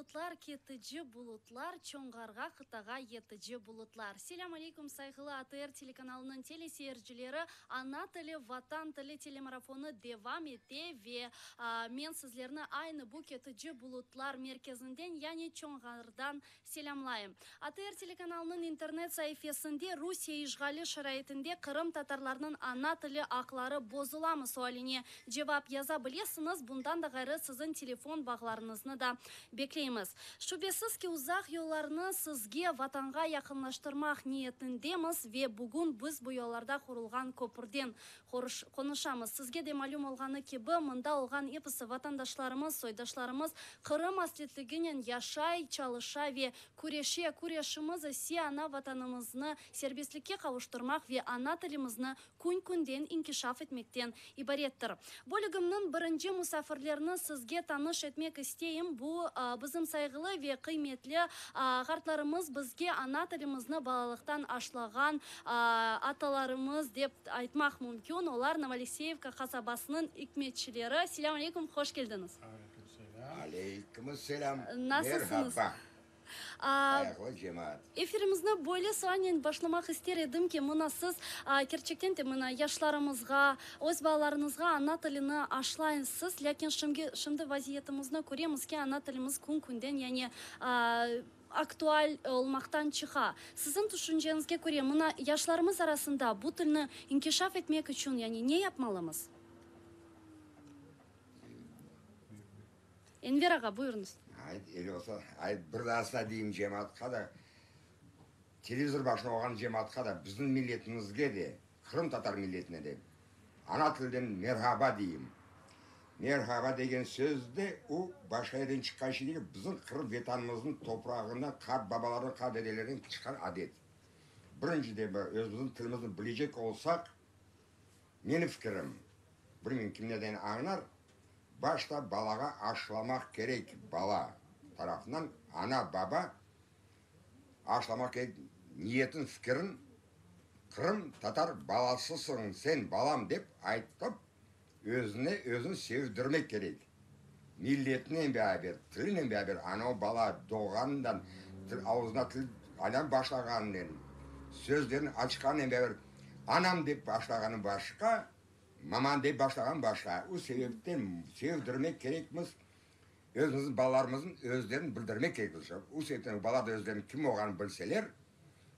Bulutlar, ketici bulutlar, Çoñğarğa, qıtağa yetici bulutlar. Selâm aleyküm, sayğılı ATR telekanalınıñ teleseyircileri! Ana tili, Vatan tili telemarafonı devam ete ve men sizlerni aynı bu ketici bulutlar merkezinden, yani Çoñğardan Selâmlayım. ATR telekanalınıñ internet saifesinde Rusiye işğali şaraitinde qırımtatarlarnıñ ana tili aqları bozulamı sualine cevap yaza bilesiñiz, bundan da ğayrı siziñ telefon bağlarıñıznı da bekleymiz. Şübesiz ki, uzaq yollarnı sizge, Vatanğa yaqınlaştırmaq niyetindemiz ve bugün biz bu yollarda qurulğan köpürden qonuşamız. Sizge de malüm olğanı kibi, mında olğan episi vatandaşlarımız, soydaşlarımız Qırım asretliginen yaşay, çalışa ve küreşe. Küreşimiz ise ana Vatanımıznı serbestlikke qavuştırmaq ve ana tilimizni kün-künden inkişaf etmekten ibarettir. Bölügimniñ birinci musafirlerini sizge tanış etmek isteyim. Bu, bizim sayğılı ve qıymetli qartlarımız, bizge ana tilimizni balalıqtan aşlağan atalarımız dep aytmaq mümkün. Olar Novoalekseyevka qasabasınıñ ikmetçileri. Selâm aleyküm, hoş keldiñiz. Aleyküm selâm. Nasılsıñız? Merhaba. Hayırlı cemaat. Efirimizni böyle sualnen başlamaq ister edim ki, mına siz, kerçekten de, mına yaşlarımızğa, öz balalarıñızğa ana tilini aşlaysız, lâkin şimgi, şimdi vaziyetimizni köremiz ki, ana tilimiz kün-künden, yani, aktual olmaqtan çıqa. Siziñ tüşünceñizge köre, mına yaşlarımız arasında bu tilni inkişaf etmek içün, yani, ne yapmalımız? Enver ağa, buyurıñız. Ayt, öyle olsa, ayt, bir daa sa deyim cemaatqa da, televizor başında olğan cemaatqa da, bizim milletimizge de, qırımtatar milletine de ana tilden merhaba deyim. Merhaba degen söz de o başqa yerden çıqqan şey degil, bizim Qırım Vetanımıznıñ toprağından, qart babalardan, qart dedelerden çıqqan adet. Birinciden, özümizniñ tilimizni bilecek olsaq, Menim fikirim, bilmeyim kim neden añlar, başta balağa aşılamaq kerek, bala tarafından ana, baba aşılamaq kerek niyetin, fikirin, qırım tatar balasısıñ sen, balam dep aytıp, özüne özün sevdirmek kerek. Milletinen beraber, tilinen beraber, ana o bala doğğanından, til, avuzına til aylanıp başlağanınen, sözlerini açqanınen beraber, anam dep başlağanı başqa, mamam dep başlağanı başqa. O sebepten sevdirmek kerekmiz, özümizniñ balalarımıznıñ özlerini bildirmek kerekmiz. O sebepten balalar da özleriniñ kim olğanını bilseler,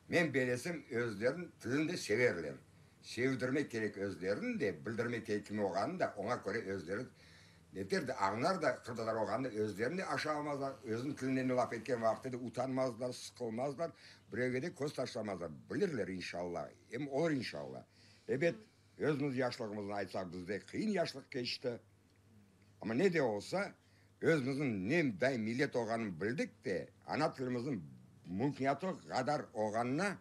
Men belesem, özleriniñ tilini de severler. Sevdirmek kerek özlerini de, bildirmek kerek kim olğanını da, oña köre özleri neter de, añlar da, qırımtatar olğanını özlerini de aşa almazlar, özüniñ tilinden de laf etken vaqıtta da utanmazlar, sıqılmazlar, birevge de köz taşlamazlar. Bilirler, inşalla, em olur, inşalla. Ebet, özümiz yaşlığımıznı aytsaq, bizde qıyın yaşlıq keçti. Amma ne de olsa, özümizniñ ne day millet olğanını bildik de, ana tilimizniñ mümkünatı qadar olğanına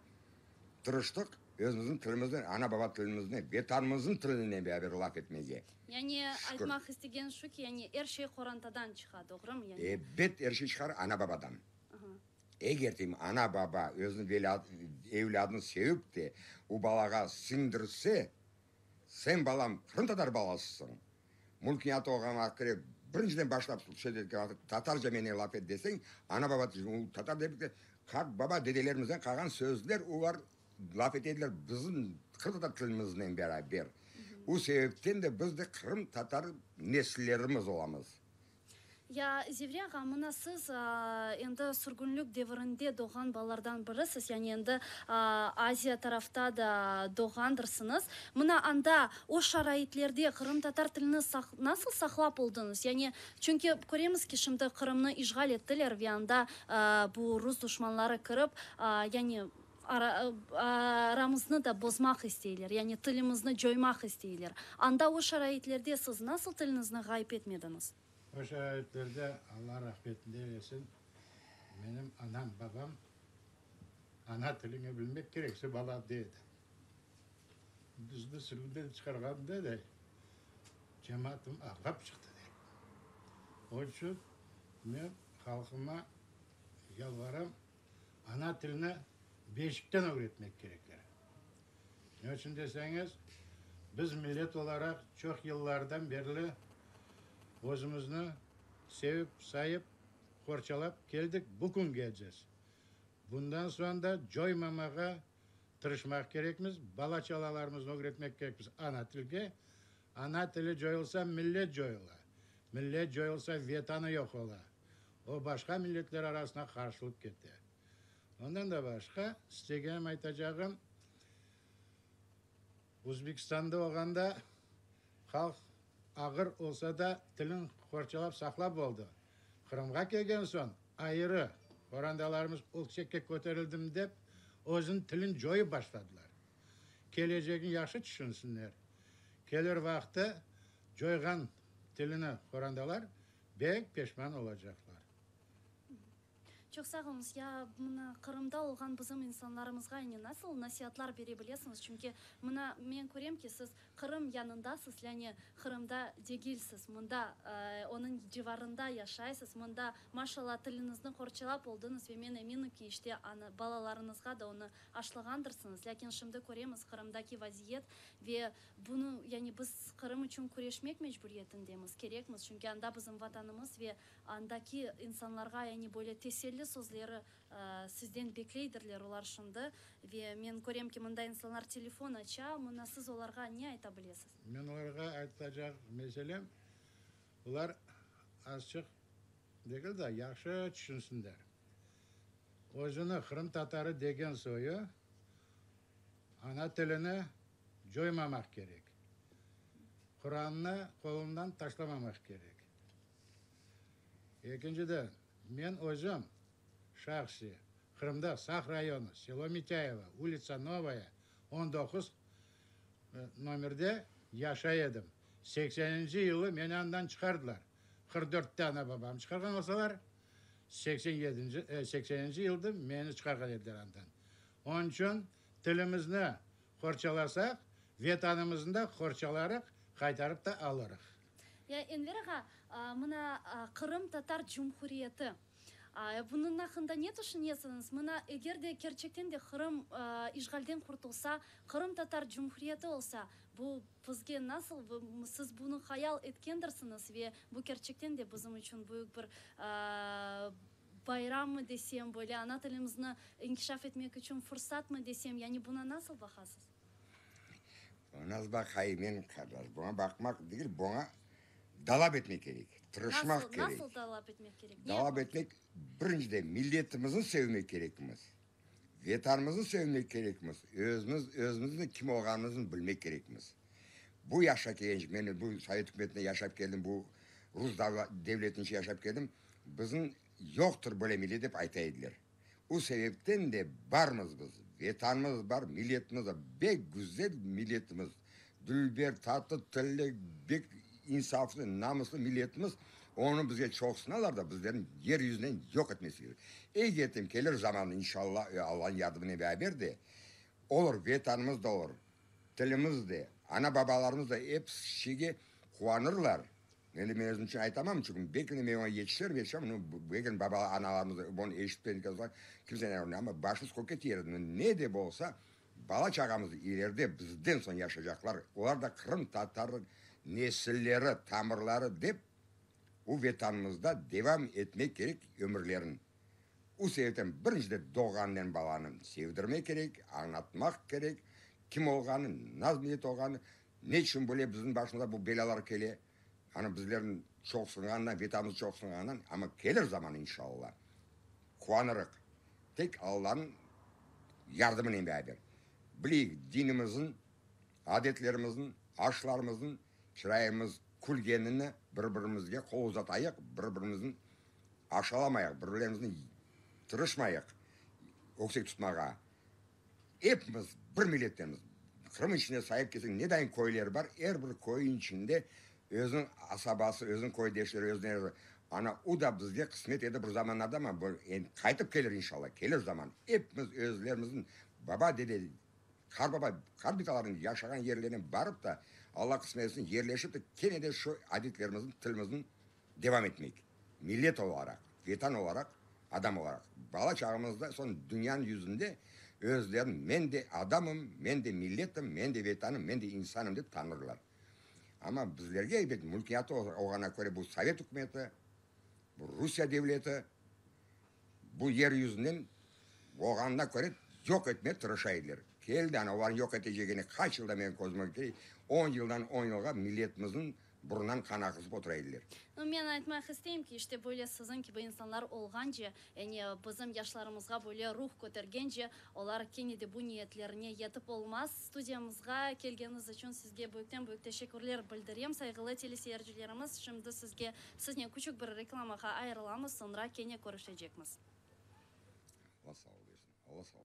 tırıştıq, özümizniñ tilimiznen, ana-baba tilimiznen, Vetanımıznıñ tilinen beraber laf etmege. Yani, aytmaq istegen şu ki, yani er şey qorantadan çıqa, doğrumı? Yani. Ebet, er şey çıqar ana-babadan. Eger deyim, ana-baba özüniñ evlâdını sevip de, o balağa siñdirse, Sen, balam, qırımtatar balasısıñ. Mülkiyatı olğan vaqıt birinciden başlap söz etken vaqıt tatarca menen laf et deseñ, ana-baba tatar dep de qart baba dedelerimizden qalğan sözler olar laf ete ediler bizim qırımtatar tilimiznen beraber. O sebepten de biz de qırımtatar nesillerimiz olamız. Ya, Zevri ağa, mına siz endi sürgünlik devirinde doğğan balalardan birisiz, yani endi Aziya tarafta da doğğandırsıñız. Mına anda, o şaraitlerde qırımtatar tilini nasıl saqlap oldıñız? Yani, çünki köremiz ki, şimdi Qırımnı işğal ettiler ve anda bu rus duşmanları kirip, yani aramıznı da bozmaq isteyler, yani tilimizni coymaq isteyler. Anda o şaraitlerde siz nasıl tiliñizni ğayıp etmediñiz? O şaraitlerde, Alla rahmetini eylesin, menim anam, babam ana tiliñi bilmek kerekse bala dey edi. Bizni sürgünden çıqarğanda da cemaatım ağlap çıqtı dey. Onıñ içün men halqıma yalvaram, Ana tilini beşikten ögretmek kerekler. Ne içün deseñiz, biz millet olaraq çoq yıllardan berli özümizni sevip, sayıp, qorçalap keldik, bu küngecez. Bundan soñ da coymamağa tırışmaq kerekmiz, bala-çalalarımıznı ögretmek kerekmiz ana tilge. Ana tili coyulsa, millet coyula. Millet coyulsa, Vetanı yoq ola. O başqa milletler arasına qarışılıp kete. Ondan da başqa, istegenim aytacağım, Özbekistanda olğanda halq ağır olsa da tilin qorçalap saqlap oldı. Qırımğa kelgen soñ ayırı qorantalarımız öksekke köterildim dep özüniñ tilin coyıp başladılar. Kelecegin yahşı tüşünsinler. Kelir vaqtı coyğan tilini qorantalar bek peşman olacaqlar. Çoq sağ oluñız. Ya mına Qırımda olğan bizim insanlarımızğa yani nasıl nasiatlar bere bilesiñiz? Çünki mına men körem ki, siz Qırım yanındasız, yani Qırımda degilsiz, mında, onıñ civarında yaşaysız, mında, maşallah, tiliñizni qorçalap oldıñız ve men eminim ki, işte, anı, balalarıñızğa da onı aşlağandırsıñız. Lâkin şimdi köremiz Qırımdaki vaziyet ve bunı, yani biz Qırım içün küreşmek mecburiyetindemiz, kerekmiz, çünki anda bizim Vatanımız ve Andaki insanlarğa yani böyle teselli sözleri sizden bekleydirler olar şimdi. Ve men körem ki, mında insanlar telefon aça, mına siz olarğa ne ayta bilesiz? Men olarğa aytacaq meselem, olar azçıq degil de, yahşı tüşünsinler. Özüni qırımtatarı degen soyu ana tilini coymamaq kerek. Qurannı qolundan taşlamamaq kerek. Ekinciden, men özüm, şahsiy, Qırımda Saq rayonı, selo Mitâyevo, ulitsa Novaya, 19 nomerde yaşay edim. Sekseninci yılı meni andan çıqardılar. 44-te ana-babam çıqarğan olsalar, seksen yedinci, sekseninci yılda meni çıqarğan ediler andan. Onıñ içün tilimizni qorçalasaq, Vetanımıznı da qorçalarıq, qaytarıp da alırıq. Ya, Enver ağa, mına Qırım Tatar Cumhuriyeti, bunıñ aqqında ne tüşünesiñiz? Mına, eger de kerçekten de Qırım işğalden qurtulsa, Qırım Tatar Cumhuriyeti olsa, bu bizge nasıl, siz bunı hayal etkendirsiñiz ve bu kerçekten de bizim içün büyük bir bayrammı desem, böyle ana tilimizni inkişaf etmek içün fırsatmı desem, yani buña nasıl baqasız? Nasıl baqayım men, qardaş, buña baqmaq degil, buña talap etmek kerek, tırışmaq kerek. Nasıl talap etmek kerek? Talap etmek, birinciden, milletimizni sevmek kerekmiz, Vetanımıznı sevmek kerekmiz, özümiz, özümizniñ kim olğanımıznı bilmek kerekmiz. Bu yaşa kelgence, men bu Sovet ükümetinde yaşap keldim, bu rus devletinde yaşap keldim, bizim yoqtır böyle millet dep ayta ediler. O sebepten de barmız biz, Vetanımız bar, milletimiz bar, bek güzel milletimiz, dülber, tatlı tilli, bek insaflı, namıslı milletimiz, onı bizge çoqsunalar da, bizlerni yer yüzünden yoq etmesi kerek. Egetim kelir zaman, inşallah, Allanıñ yardımınen beraber de, olur, Vetanımız da olur, tilimiz de, ana-babalarımız da episi şeyge quvanırlar. Endi men özüm içün aytamam, çünki belki de men oña yetişerim, yetişemem, no, belki baba, analarımız bunı eşitmedi, kimse, amma başımız kökke tiyer, ne de bolsa, bala-çağamız ileride bizden soñ yaşaycaqlar, olar da qırımtatar nesilleri, tamırları dep, bu Vetanımızda devam etmek kerek ömürlerin. O sebepten birincide doğğanınen balanı sevdirmek kerek, añlatmaq kerek, kim olğanı, naz millet olğanı, Ne içün böyle bizim başımıza bu belâlar kele? Ana bizlerniñ çoqsınğanından, Vetanımız çoqsınğanından, amma kelir zaman inşalla, quvanırıq. Tek Allanıñ yardımınen beraber. Bileyik, dinimizniñ, adetlerimizniñ, aşlarımıznıñ çırayımız külgenini bir-birimizge qol uzatayıq, bir-birimizni aşalamayıq, bir-birlerimizni tırışmayıq öksek tutmağa. Epimiz bir millettenmiz. Qırım içinde sayıp ketseñ, ne dayın köyler bar, er bir köyün içinde özüniñ asabası, özüniñ köydeşleri, özüniñ Ana, o da bizge qısmet edi bir zamanlarda, amma bu endi qaytıp kelir inşalla, kelir zaman. Epimiz özlerimizniñ baba, dede, qarbaba, qarbitalarnıñ yaşağan yerlerine barıp da, Alla qısmet etsin, yerleşip de kene de şu adetlerimizni, tilimizni devam etmek. Millet olaraq, Vetan olaraq, adam olaraq. Bala çağımızda soñ dünyanıñ yüzünde özlerini men de adamım, men de milletim, men de Vetanım, men de insanım dep tanırlar. Amma bizlerge, ebet, mülkiyatı olğanına köre bu Sovet ükümeti, bu Rusiye devleti. Bu yer yüzünden olğanına köre yoq etmege tırışa ediler. Keldi, ana, olarnıñ yoq etecegini qaç yılda menim közüme kele, on yıldan on yılğa milletimizniñ burnundan qan aqızıp otura ediler. Nu, men aytmaq isteyim ki, işte böyle siziñ kibi insanlar olğance, yani bizim yaşlarımızğa böyle ruh kötergence, olar kene de bu niyetlerine yetip olmaz. Studiyamızğa kelgeniñiz içün sizge büyükten-büyük teşekkürler bildirem. Sayğılı teleseyircilerimiz, şimdi sizge, siznen küçük bir reklamağa ayırılamız, soñra kene körüşecekmiz. Allah sağ bersin. Allah sağ.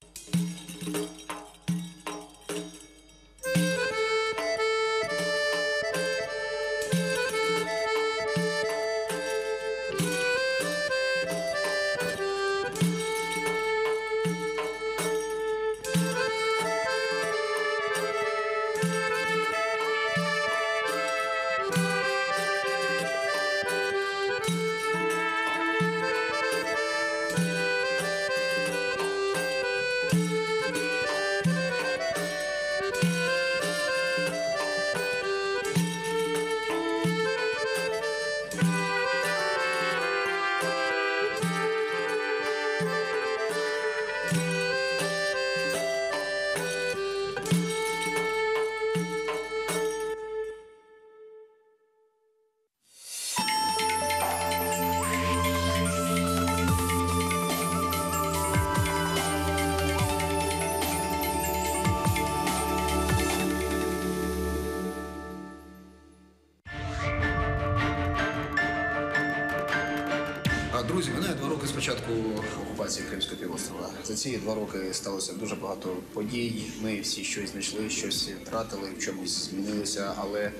Друзі, минає два роки з початку окупації Кримського півострова. За ці два роки сталося дуже багато подій. Ми всі щось знайшли, щось втратили, в чомусь змінилися, але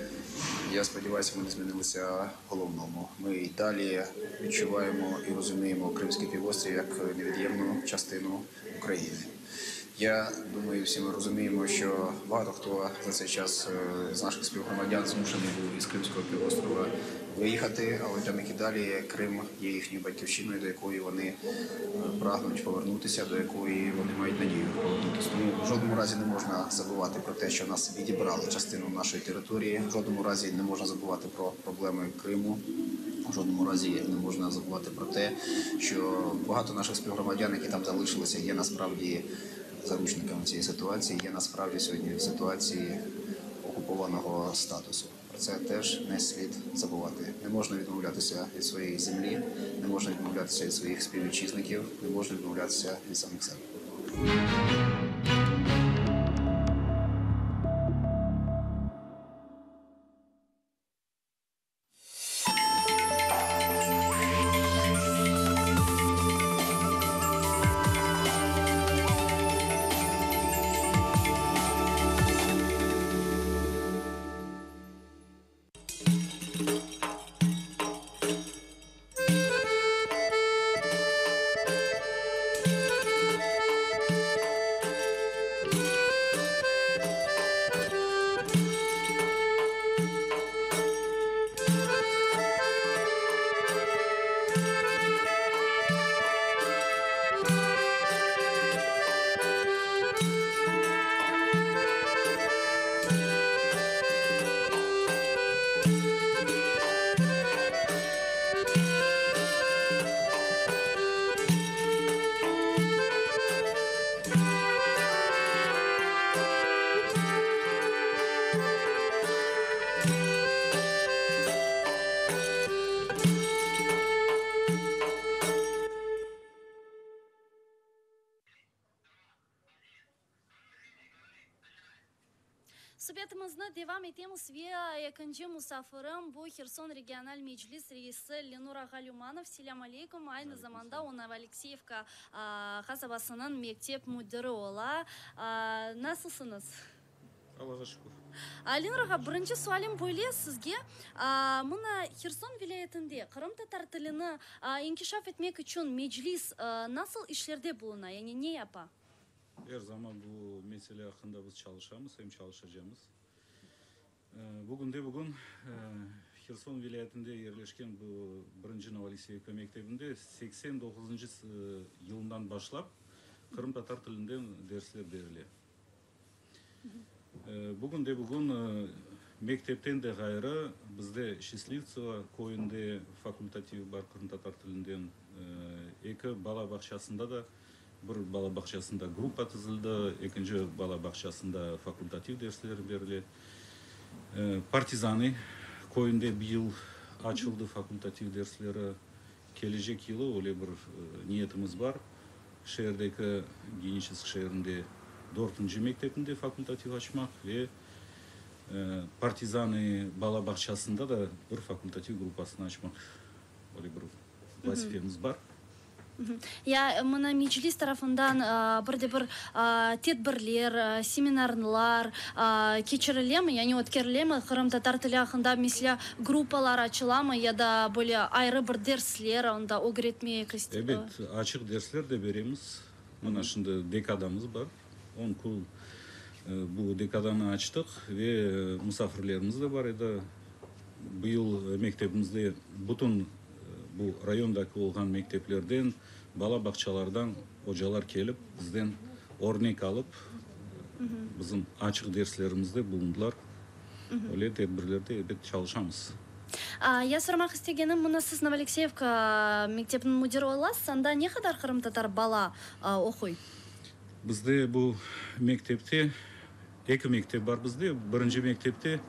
я сподіваюся, ми не змінилися головному. Ми й далі відчуваємо і розуміємо Кримський півострів як невід'ємну частину України. Я думаю, всі ми розуміємо, що багато хто за цей час е, з наших співгромадян змушений був із Кримського півострова виїхати, але для них і далі Крим є їхньою батьківщиною, до якої вони е, прагнуть повернутися, до якої вони мають надію повернутися. Тому в жодному разі не можна забувати про те, що нас відібрали частину нашої території. В жодному разі не можна забувати про проблеми Криму. В жодному разі не можна забувати про те, що багато наших співгромадян, які там залишилися, є насправді заручниками цієї ситуації, є насправді сьогодні в ситуації окупованого статусу. Про це теж не слід забувати. Не можна відмовлятися від своєї землі, не можна відмовлятися від своїх співвітчизників, не можна відмовлятися від самих себе. Subetimizni devam etemiz ve ekinci musafirim bu Herson regional meclis reisi Lenur ağa Lümanov. Selâm aleykum. Aynı zamanda o Novoalekseyevka qasabasınıñ mektep müdiri ola. Nasılsıñız? Allağa şükür. Lenur ağa, birinci sualim böyle sizge, mına Herson vilâyetinde qırımtatar tilini inkişaf etmek içün meclis nasıl işlerde buluna, yani ne yapa? Er zaman bu mesele aqqında biz çalışamız, em çalışacamız. Bugünde bugün Herson vilâyetinde yerleşken bu birinci Novoalekseyevka mektebinde 89-ncı yılından başlap qırımtatar tilinden dersler berile. Bugünde bugün mektepten de ğayrı bizde Şçeslivtsevo köyünde fakultativ bar qırımtatar tilinden. Eki bala bağçasında da, bir bala bağçasında gruppa tizildi, ekinci bala bağçasında fakultativ dersler berile. Partizanı köyünde bıyıl açıldı fakultativ dersleri. Kelecek yılı öyle bir niyetimiz bar, şeerdeki, Geniçesk şeerinde dörtünci mektepni de fakultativ açmaq ve Partizanı bala bağçasında da bir fakultativ gruppasını açmaq, öyle bir vazifemiz bar. Ya mına Meclis tarafından bir de bir tedbirler, seminarlar keçirilemi, yani ötkerilemi, qırımtatar tili aqqında, meselâ, gruppalar açılamı ya da böyle ayrı bir dersler onda ögretmek? Ebet, açıq dersler de beremiz. Mına şimdi dekadamız bar, on kün bu dekadanı açtıq ve musafirlerimiz de bar edi. Bu yıl mektebimizde bütün bu rayondaki olğan mekteplerden, bala bağçalardan ocalar kelip, bizden örnek alıp, bizim açıq derslerimizde bulundılar. Öyle tedbirlerde, ebet, çalışamız. Ya soramaq istegenim, mına siz Novoalekseyevka mektebiniñ müdiri olasız, anda ne qadar qırımtatar bala oquy? Bizde bu mektepte, eki mektep bar bizde. Birinci mektepte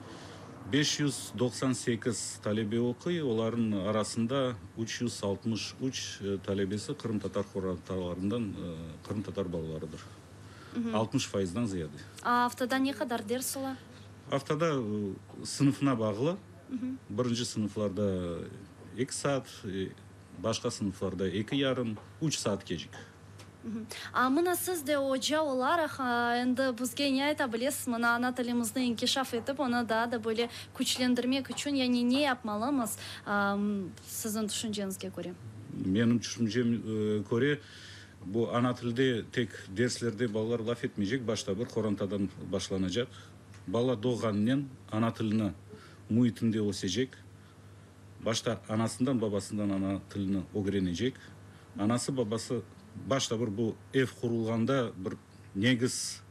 598 talebe oquy, olarnıñ arasında 363 talebesi qırımtatar qorantalarından, qırımtatar balalarıdır. 60 fayızdan ziyade. Aftada ne qadar ders ola? Aftada sınıfına bağlı. Birinci sınıflarda eki saat, başqa sınıflarda eki yarım, üç saat kecik. A mına siz de oca olaraq endi bizge ne ayta bilesiz, mına ana tilimizni inkişaf etip, onı daa da böyle küçlendirmek içün, yani ne yapmalımız, siziñ tüşünceñizge köre? Menim tüşüncem köre, bu ana tilde tek derslerde balalar laf etmeycek, başta bir qorantadan başlanacaq. Bala doğğanınen ana tilini müitinde ösecek. Başta anasından, babasından ana tilini ögrenecek. Anası, babası başta bir bu ev qurulğanda, bir negiz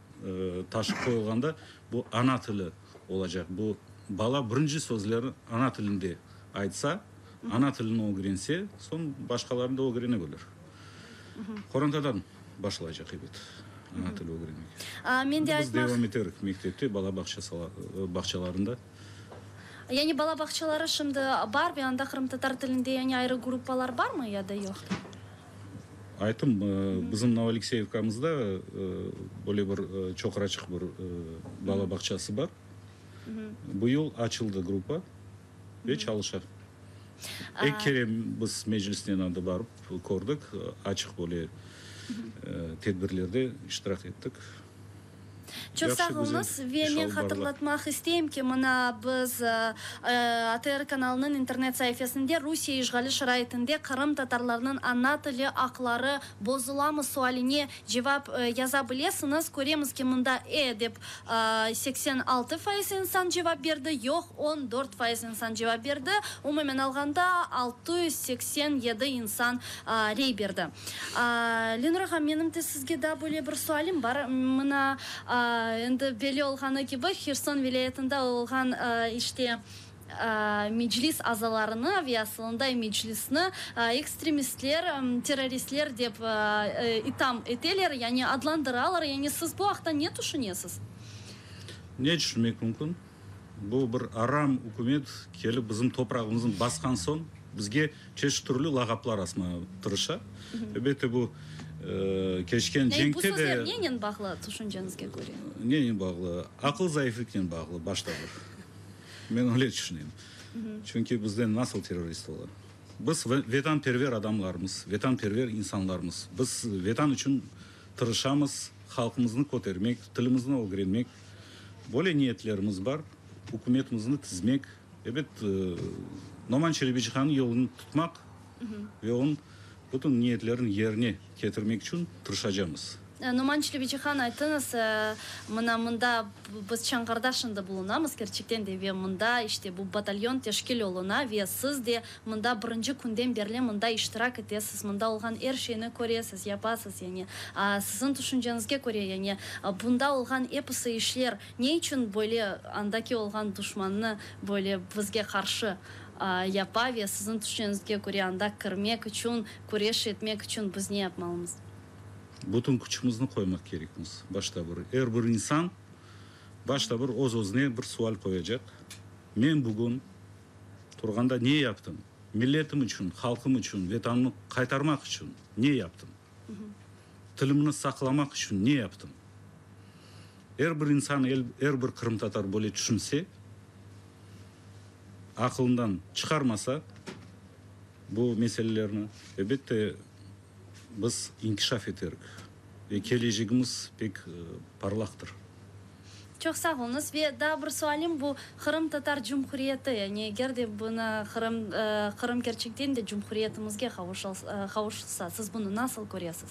taşı qoyulğanda bu ana tili olacaq. Bu bala birinci sözlerini ana tilinde aytsa, ana tilini ögrense, soñ başqalarını da ögrene bilir. Qorantadan başlaycaq, ebet, ana tili ögrenmek. Men de Biz devam eterik mektepte, bala bağçalarında. Yani bala bağçaları şimdi bar ve anda qırımtatar tilinde yani ayrı gruppalar barmı ya da yoq? Ayttım, bizim Novoalekseyevkamızda böyle bir çoqraçıq bir bala bağçası bar. Bu yıl açıldı gruppa ve çalışa. Eki kere biz meclisnen anda barıp kördik, açıq böyle tedbirlerde iştirak ettik. Çoq sağ oluñız. Ve men hatırlatmaq isteyim ki, mına biz ATR kanalınıñ internet saifesinde Rusiye işğali şaraitinde qırımtatarlarnıñ ana tili aqları bozulamı sualine cevap yaza bilesiñiz. Köremiz ki, mında e dep 86% insan cevap berdi, yoq 14% insan cevap berdi. Umumen alğanda, 687 insan rey berdi. Lenur ağa, menim de sizge daa böyle bir sualim bar. Mına, endi belli olğanı kibi, Herson vilâyetinde olğan, işte, Meclis azalarını ve asılında Meclisni ekstremistler, terroristler dep itham eteler, yani adlandıralar. Yani siz bu aqta ne tüşünesiz? Ne tüşünmek mümkün? Bu bir aram ükümet kelip bizim toprağımıznı basqan soñ bizge çeşit türlü lağaplar asmağa tırışa. Elbette bu keçken Yani bu cenkte de. sözler nenen bağlı, tüşünceñizge köre? Nenen bağlı? Aqıl zayıflıqnen bağlı başta bir. Men öyle tüşünem. Çünki bizden nasıl terrorist ola? Biz vetanperver adamlarmız, vetanperver insanlarmız. Biz Vetan içün tırışamız, halqımıznı kötermek, tilimizni ögrenmek. Böyle niyetlerimiz bar, ükümetimizni tizmek, ebet, Noman Çelebicihannıñ yolunı tutmaq ve onıñ bütün niyetlerini yerine ketirmek içün tırışacamız. Noman Çelebicihan, aytıñız, mına mında biz Çanğarda şimdi bulunamız, kerçekten de, ve mında işte bu batalyon teşkil oluna ve siz de Mında birinci künden berli mında iştirak etesiz, mında olğan er şeyni köresiz, yapasız, yani siziñ tüşünceñizge köre, yani bunda olğan episi işler ne içün böyle andaki olğan duşmannı böyle bizge qarşı. yapa ve siziñ tüşünceñizge köre anda kirmek içün, küreş etmek içün biz ne yapmalımız? Bütün küçümizni qoymaq kerekmiz başta bir. Er bir insan başta bir öz-özüne bir sual qoyacaq, Men bugün turğanda ne yaptım? Milletim içün, halqım içün, Vetanımnı qaytarmaq içün ne yaptım? Tilimni saqlamaq içün ne yaptım? Er bir insan, er bir qırımtatar böyle tüşünse, aqılından çıqarmasa bu meselelerni, elbette, biz inkişaf eterik ve kelecegimiz pek parlaqtır. Çoq sağ oluñız. Ve daa bir sualim, bu Qırımtatar Cumhuriyeti, yani eger de bunı Qırım, Qırım kerçekten de cumhuriyetimizge qavuşılsa, siz bunı nasıl köresiz?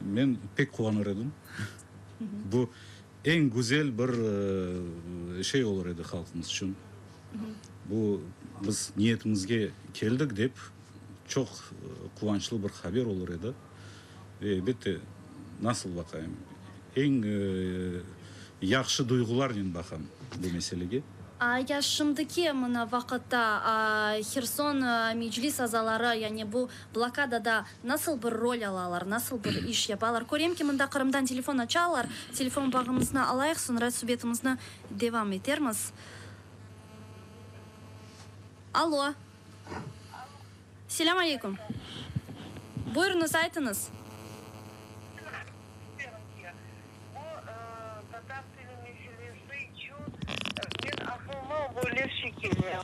Men pek quvanır edim. Bu eñ güzel bir şey olur edi halqımız içün. Bu biz niyetimizge keldik dep çoq quvançlı bir haber olur edi. Ve elbette, nasıl baqayım, eñ yahşı duyğularnen baqam bu meselege. Ya şimdiki mına vaqıtta Herson meclis azaları, yani bu blokadada nasıl bir rol alalar, nasıl bir iş yapalar? Körem ki, mında Qırımdan telefon açalar. Telefon bağımıznı alayıq, soñra subetimizni devam etermiz. Allo. Selâm aleyküm. Buyurıñız, aytıñız. İsterim ki, bu tatar tili meselesi içün men aqlıma böyle şey kele,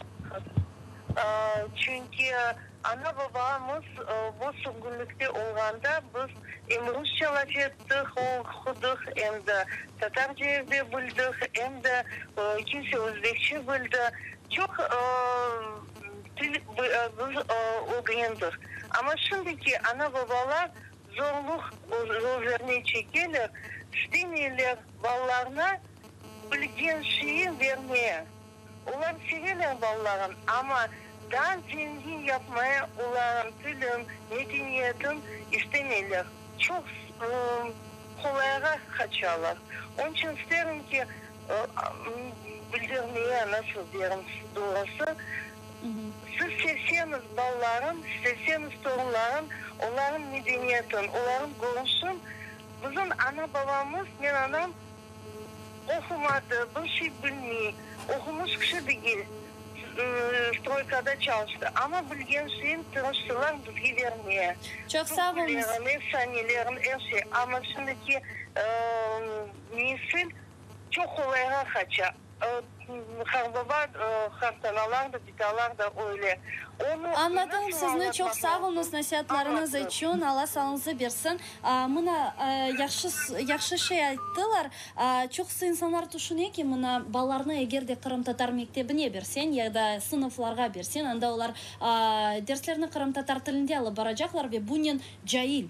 çünki ana-babamız bu sürgünlikte olğanda biz em rusça laf ettik, oqudıq, em de tatarca evde bildik, em de kimse özbekçe bildi. Çoq til biz ögrendik. Amma şimdiki ana-babalar zorluq özlerine çekeler, istemeyler balalarına bilgen şeyin bermeye. Olar seveler balaların, amma daa zengin yapmaya oların tilin, medeniyetin istemeyler. Çoq qolayğa qaçalar. Onıñ içün isterim ki, Bildirmeye nasıl derim doğrusı, siz sevseñiz balalarım, sevseñiz torunlarım, olarnıñ medeniyetin, olarnıñ körüşin, bizim ana-babamız, men anam oqumadı, bir şey bilmey, oqumış kişi degil, stroykada çalıştı, amma bilgen şeyin tırıştılar bizge vermeye, Çoq sağ oluñız. türkülerin, efsanelerin, er şey, amma şimdiki Nesil çoq qolayğa qaça. Qartbaba, qartanalar da, bitalar da öyle. Onı Añladım nasıl sizni, çoq añlatmaq sağ oluñız mümkün? nasiatlarıñız Añlattım. içün, Alla sağlıñızı bersin. Mına, yahşı, yahşı şey ayttılar. Çoqusı insanlar tüşüne ki, mına, balalarnı eger de qırımtatar mektebine berseñ ya da sınıflarğa berseñ, anda olar derslerni qırımtatar tilinde alıp baracaqlar ve bunen cail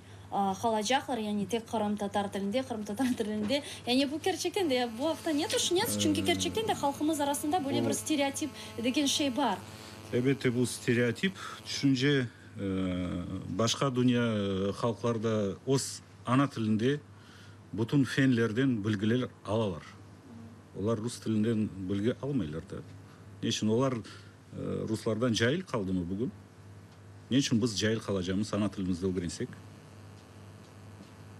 Qalacaqlar, yani tek qırımtatar tilinde, qırımtatar tilinde. Yani bu kerçekten de, bu aqta ne tüşünesiz? Çünki kerçekten de halqımız arasında böyle bir stereotip degen şey bar. Elbette, bu stereotip tüşünce, başqa dünya halqları da öz ana tilinde bütün fenlerden bilgiler alalar. Olar rus tilinden bilgi almaylar da. Ne içün? Olar Ruslardan cail qaldımı bugün? Ne içün biz cail qalacamız, ana tilimizde ögrensek?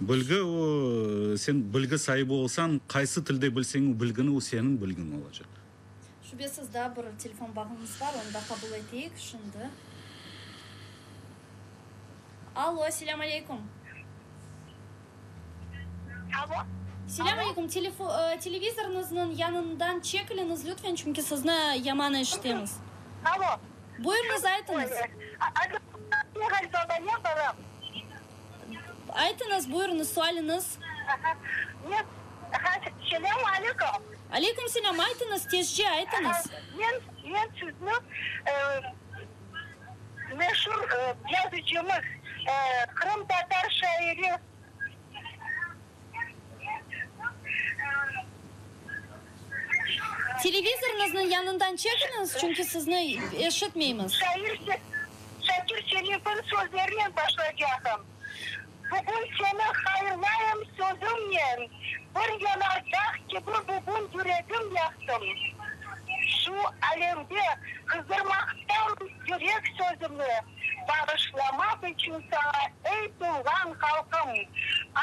Bilgi o, sen bilgi saibi olsañ, qaysı tilde bilseñ o bilgini, o seniñ bilgiñ olacaq. Şübesiz, daa bir telefon bağımız bar, onı da qabul eteyik şimdi. Allo, selâm aleyküm. Alo. Selâm aleyküm. Televizorıñıznıñ yanından çekiliñiz lütfen, çünki sizni yaman eşitemiz. Alo. Buyurıñız, aytıñız. Aytıñız, buyurıñız, sualiñiz. Selâm aleyküm. Aleyküm selâm, aytıñız, tezce aytıñız. Men, men sizni meşur yazıcımız, qırımtatar şairi. Televizorıñıznıñ yanından çekiniñiz, çünki sizni eşitmeymiz. Şair Şakir Şerifniñ sözlerinen başlaycaqım, Bugün seni hayırlayım sözümnen, Bir yanardağ kibi bugün yüregim yaqtım. Şu alevde qızdırmaqtam yürek sözümi, Bağışlamaq içün saña, ey tuvğan halqım,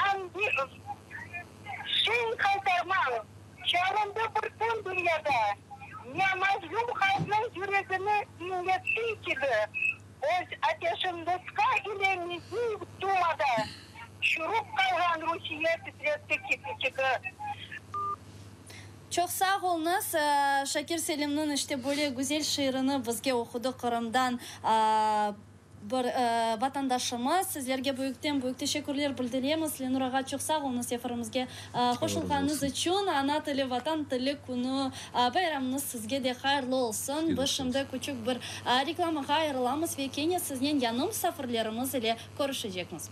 Angi şeñ qaytarmañ çalındı bütün dünyada, Ne mazlum halqnıñ yüregini iñlettiñ kibi, Öz ateşiñ Moskva ile Milliy Dumada Çürüp qalğan Rusiye titretti kibi. Çoq sağ oluñız. Şakir Selimniñ işte böyle güzel şiirini bizge oqudı Qırımdan bir vatandaşımız. Sizlerge büyükten büyük teşekkürler bildiremiz. Lenur ağa, çoq sağ oluñız efirimizge qoşulğanıñız içün. Ana tili, Vatan tili künü bayramıñız sizge de hayırlı olsun. Biz şimdi küçük bir reklamağa ayırılamız ve kene siznen yañı musafirlerimiz ile körüşecekmiz.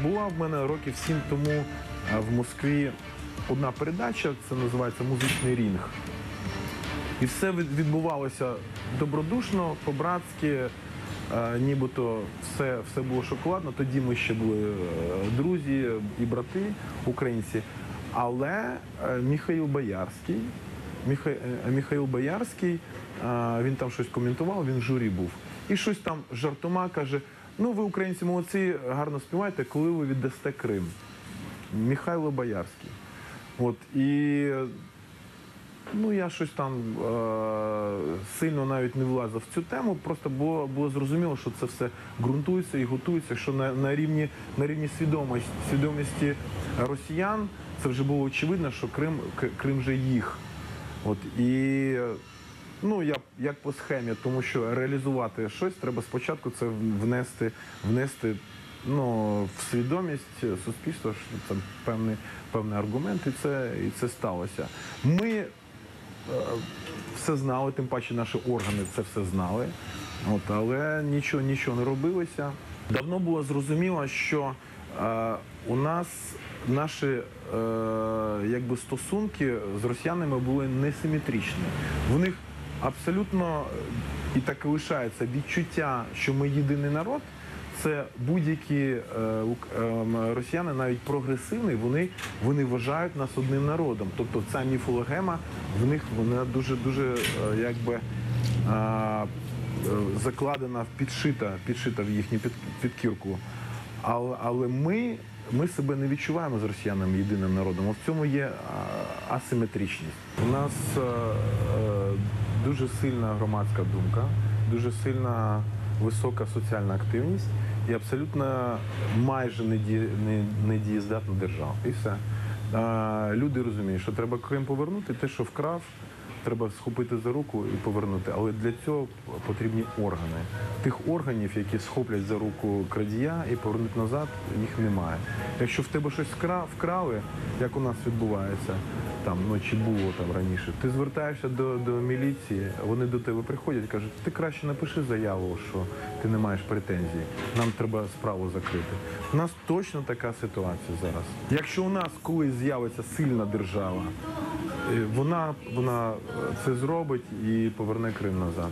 Була в мене років сім тому в Москві одна передача, це називається Музичний рінг. І все відбувалося добродушно, по-братськи. Нібито все все було шоколадно. Тоді ми ще були друзі і брати українці. Але Міхаїл Боярський, Міхаїл Боярський, він там щось коментував, він в журі був. І щось там жартома каже: ну ви, українці, молодці, гарно співаєте, коли ви віддасте Крим. Михайло Боярський. От, і ну, я щось там сильно навіть не влазив в цю тему, просто було, було зрозуміло, що це все ґрунтується і готується, що на, на рівні, на рівні свідомості, свідомості росіян це вже було очевидно, що Крим, Крим вже їх. От, і, ну, я, як по схемі, тому що реалізувати щось, треба спочатку це внести, внести ну, в свідомість суспільства, що це певний, певний аргумент, і це, і це сталося. Ми е, все знали, тим паче наші органи це все знали, от, але нічого, нічого не робилося. Давно було зрозуміло, що е, у нас наші е, якби стосунки з росіянами були несиметричні. В них абсолютно і так і лишається відчуття, що ми єдиний народ. Це будь-які е, ем, росіяни, навіть прогресивні, вони, вони вважають нас одним народом. Тобто ця міфологема в них вона дуже-дуже е, якби, е, закладена, підшита, підшита в їхню під, підкірку. Але, але ми, ми себе не відчуваємо з росіянами єдиним народом. В цьому є асиметричність. У нас дуже сильна громадська думка, дуже сильна висока соціальна активність і абсолютно майже недієздатна держава. І все. Люди розуміють, що треба Крим повернути, те, що вкрав, треба схопити за руку і повернути. Але для цього потрібні органи. Тих органів, які схоплять за руку крадія і повернуть назад, їх немає. Якщо в тебе щось вкрали, як у нас відбувається, там, ну, чи було там раніше, ти звертаєшся до, до міліції, вони до тебе приходять і кажуть, ти краще напиши заяву, що ти не маєш претензій, нам треба справу закрити. У нас точно така ситуація зараз. Якщо у нас колись з'явиться сильна держава, е, вона, вона це зробить і поверне Крим назад.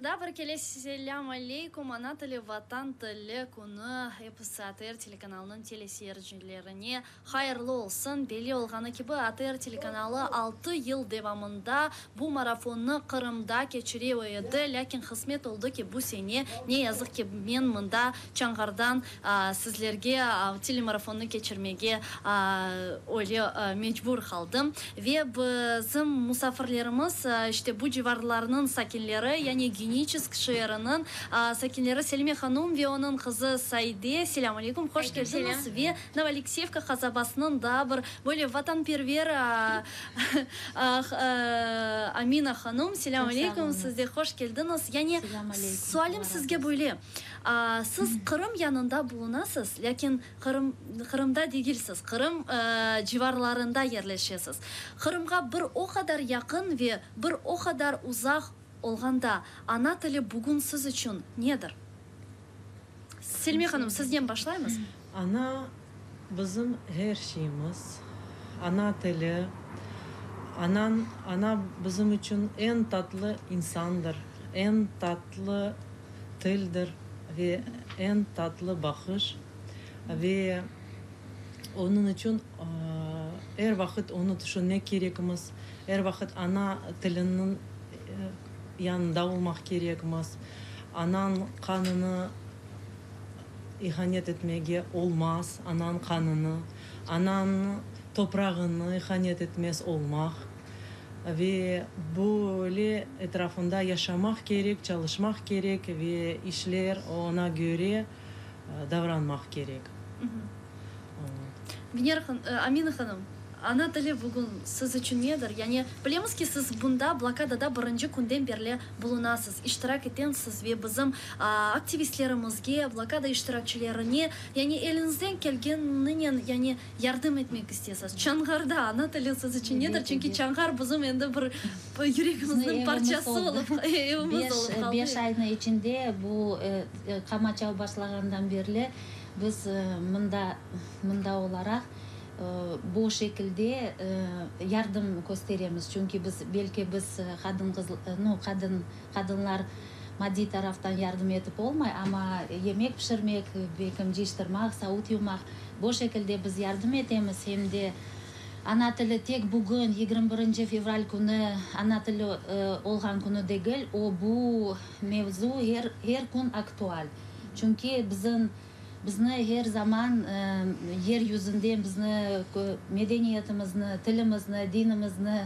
Daa bir kere selâm aleykum, Ana tili, Vatan tili künü episi ATR telekanalınıñ teleseyircilerine hayırlı olsun. Belli olğanı kibi, ATR telekanalı altı yıl devamında bu marafonnı Qırımda keçire edi, lâkin qısmet oldı ki, bu sene, ne yazıq ki, men mında Çanğardan sizlerge telemarafonnı keçirmege öyle mecbur qaldım. Ve bizim musafirlerimiz, işte bu civarlarnıñ sakinleri, yani Geniçesk şeeriniñ sakinleri Selime hanum ve onıñ qızı Saide. Selâm aleykum, hoş keldiñiz! Ve Novoalekseyevka qasabasınıñ daa bir böyle vatanperver Amina hanum, selâm aleykum, siz de hoş keldiñiz! Yani sualim sizge böyle, Siz Qırım yanında bulunasız, lâkin Qırım, Qırımda degilsiz, Qırım civarlarında yerleşesiz. Qırımğa bir o qadar yaqın ve bir o qadar uzaq olğanda, ana tili bugün siz içün nedir? Selime hanım, sizden başlaymız. Ana, bizim her şeyimiz. Ana tili, anan, ana bizim içün eñ tatlı insandır, eñ tatlı tildir ve eñ tatlı baqış ve onıñ içün er vaqıt onı tüşünmek kerekmiz, er vaqıt ana tiliniñ yanında olmaq kerekmiz, anañ qanını ihanet etmege olmaz, anañ qanını, anañ toprağını ihanet etmez olmaq. Ve böyle etrafında yaşamaq kerek, çalışmaq kerek ve işler oña köre davranmaq kerek. Venera Amina hanım, ana tili bugün siz içün nedir? Yani, bilemiz ki, siz bunda, blokadada birinci künden berli bulunasız, iştirak etensiz ve bizim aktivistlerimizge, blokada iştirakçilerine, yani, eliñizden kelgeninen, yani, Yardım etmek istesiz. Çanğarda ana tili siz içün nedir? Çünki Çanğar bizim endi bir yüregimizniñ parçası olıp, evimiz olıp qaldı. Beş aynıñ içinde bu qamaçav başlağandan berli biz mında mında olaraq bu şekilde yardım kösteremiz. Çünki biz, belki biz qadın-qız, nu, qadın, qadınlar maddiy taraftan yardım etip olmay, amma yemek pişirmek, belkim cıyıştırmaq, savut yuvmaq, Bu şekilde biz yardım etemiz, hem de ana tili tek bugün, 21 fevral künü, ana tili olğan künü degil, o, bu mevzu er, er kün aktual. Çünki bizim, bizni her zaman yer yüzünden bizni, medeniyetimizni, tilimizni, dinimizni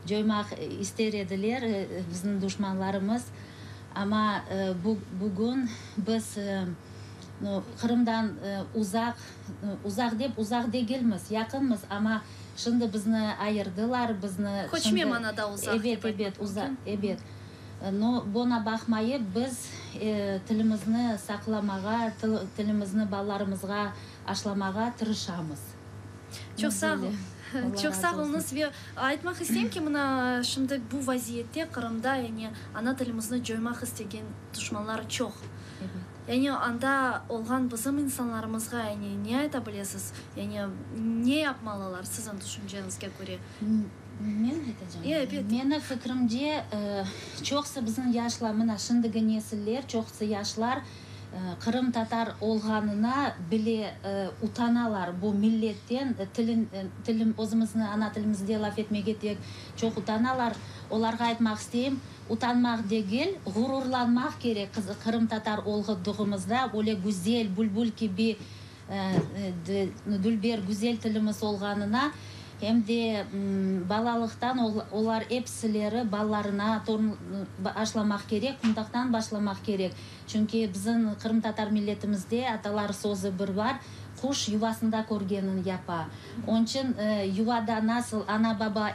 coymaq ister ediler bizim duşmanlarımız. Amma bugün biz Qırımdan uzaq, uzaq dep, uzaq degilmiz, yaqınmız, amma şimdi bizni ayırdılar, bizni Köçme şimdi, manada uzaq ebet, dep aytmaq ebet, uzaq, mümkün. ebet. No, buña baqmayıp, biz tilimizni saqlamağa, tilimizni balalarımızğa aşlamağa tırışamız. Çoq sağ, Böyle. Allah çoq sağ razı olsun. oluñız ve aytmaq isteyim ki, mına şimdi bu vaziyette Qırımda, yani ana tilimizni coymaq istegen duşmanlar çoq. Ebet. Yani anda olğan bizim insanlarımızğa yani ne ayta bilesiz? Yani ne yapmalılar siziñ tüşünceñizge köre? Men aytacağım. Ebet. Meni fikrimce, çoqusı bizim yaşlar, mına şimdiki nesiller, çoqusı yaşlar qırımtatar olğanına bile utanalar, bu milletten, tilin, tilim, özümizniñ ana tilimizde laf etmege tek çoq utanalar. Olarğa aytmaq isteyim, Utanmaq degil, ğururlanmaq kerek qırımtatar olğıdığımızda, öyle güzel, bülbül kibi dülber, güzel tilimiz olğanına, hem de balalıqtan olar episileri balalarına aşlamaq kerek, qundaqtan başlamaq kerek. Çünki bizim qırımtatar milletimizde atalar sözü bir bar, Quş yuvasında körgenin yapa. Onıçün yuvada nasıl ana-baba